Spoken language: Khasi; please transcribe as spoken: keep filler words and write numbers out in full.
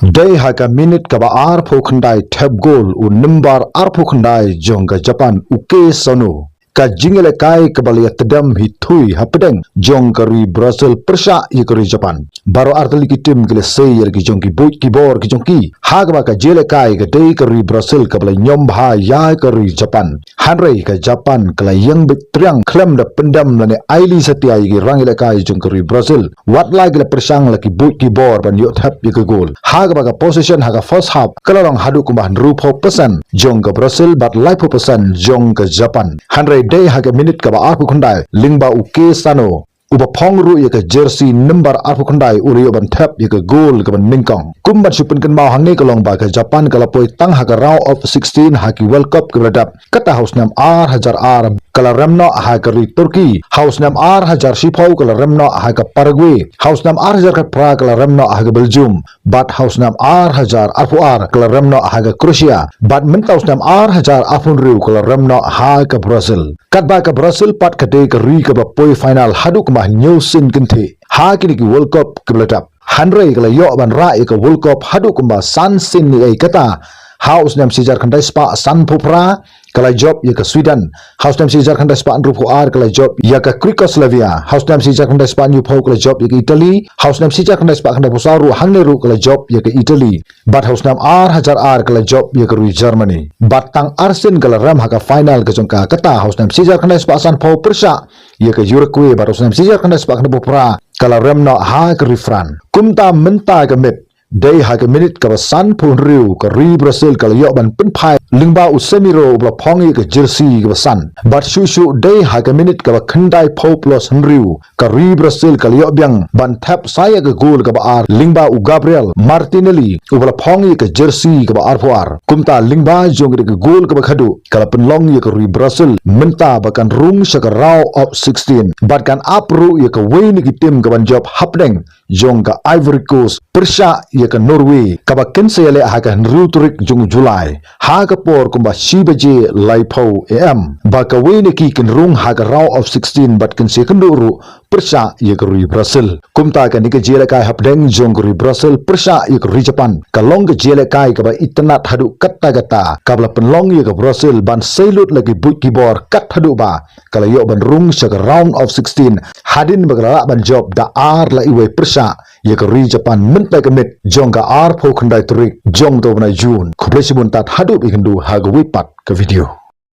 Dei ha ka minit kaba arphew khyndai thep gol u number arphew khyndai jong ka Japan u Kei Sano. Ka jingïalehkai kaba la ïatdem hi thui hapdeng jong ka ri Brazil pyrshah ïa ka ri Japan. Baroh artylli ki tim ki la sei ïa la ki jong ki buit ki bor ki jong ki. Ha kaba ka jingïalehkai ka dei ka ri Brazil kaba la ñiom bha ïa ka ri Japan. Hynrei ka Japan ka la ïeng beit triang khlem da pyndem lane ailad satia ïa ki rangïalehkai jong ka ri Brazil. Wat la ki la pyrshang la ki buit ki bor ban ïoh thep ïa ka gol. Ha kaba ka possession ha ka first half ka la long haduh kumba hynriewphew percent jong ka Brazil bad laiphew percent jong ka Japan. Hynrei dei ha ka minit kaba arphew khyndai lyngba u Kei Sano uba phong ruh ïa ka jersey number arphew khyndai u la ïoh ban thep ïa ka gol kaba nyngkong. Kum ban shu pynkynmaw hangne ka long ba ka Japan ka la poi tang ha ka round of sixteen ha ki World Cup kiba la dep. Kata ha u snem ar hajar ar ka la rem noh ha ka ri Turkey, ha u snem ar hajar shiphew ka la rem noh ha ka Paraguay, ha u snem ar hajar khatphra ka la rem noh ha ka Belgium, bad ha u snem ar hajar arphew ar ka la rem noh ha ka Croatia, bad mynta u snem ar hajar arphew hynriew ka la rem noh ha ka Brazil. Katba ka Brazil pat ka dei ka ri kaba poi final haduh kumba hynñiew sien kynthih ha kine ki World Cup kiba la dep. Hynrei ka la ïoh ban rah ïa ka World Cup haduh kumba san sien ïa kata. Ha u snem shi hajar khyndai spah sanphew phra ka la jop ïa ka Sweden. Ha u snem shi hajar khyndai spah hynriewphew ar ka la jop ïa ka Czechoslovakia. Ha u snem shi hajar khyndai spah hynñiewphew ka la jop ïa ka Italy. Ha u snem shi hajar khyndai spah khyndaiphew saw ruh hangne ruh ka la jop ïa ka Italy. Bad ha u snem ar hajar ar ka la jop ïa ka ri Germany. Bad tang arsien ka la rem ha ka final ka jong ka, kata ha u snem shi hajar khyndai spah sanphew pyrshah ïa ka Uruguay, bad ha u snem shi hajar khyndai spah khyndaiphew phra ka la rem noh ha ka ri France. Kumta mynta ka miet, dei ha ka minit kaba sanphew hynriew ka ri Brazil ka la ïoh ban pynphai lyngba u Casemiro uba la phong ïa ka jersey kaba san. Bad shuh shuh dei ha ka minit kaba khyndaiphew plus hynriew ka ri Brazil ka la ïoh biang ban thep sa ïa ka gol kaba ar lyngba u Gabriel Martinelli uba la phong ïa ka jersey kaba arphew ar. Kumta lyngba jong ka gol kaba khadduh ka la pynlong ïa ka ri Brazil mynta ba kan rung sha ka round of sixteen bad kan ap ruh ïa kawei na ki tim kaban jop hapdeng jong ka Ivory Coast pyrshah ïa ka Norway, kaba kin sa ïaleh ha ka hynriew tarik jong u July ha ka por kumba shi baje laiphew A M. Ba kawei na ki kin rung ha ka round of sixteen bad kin sa ïakynduh ruh pyrshah ïa ka ri Brazil. Kumta kane ka jingïalehkai hapdeng jong ka ri Brazil pyrshah ïa ka ri Japan ka long ka jingïalehkai kaba itynnad haduh katta katta, kaba la pynlong ïa ka Brazil ban sei lut la ki buit ki bor kat haduh ba ka la ïoh ban rung sha ka round of sixteen hadien ba ka la lah ban jop da ar la iwei pyrshah ïa ka ri Japan mynta ka miet jong ka arphew khyndai tarik jong u bnai June. Khublei shibun tad haduh ba ïakynduh ha kawei pat ka video.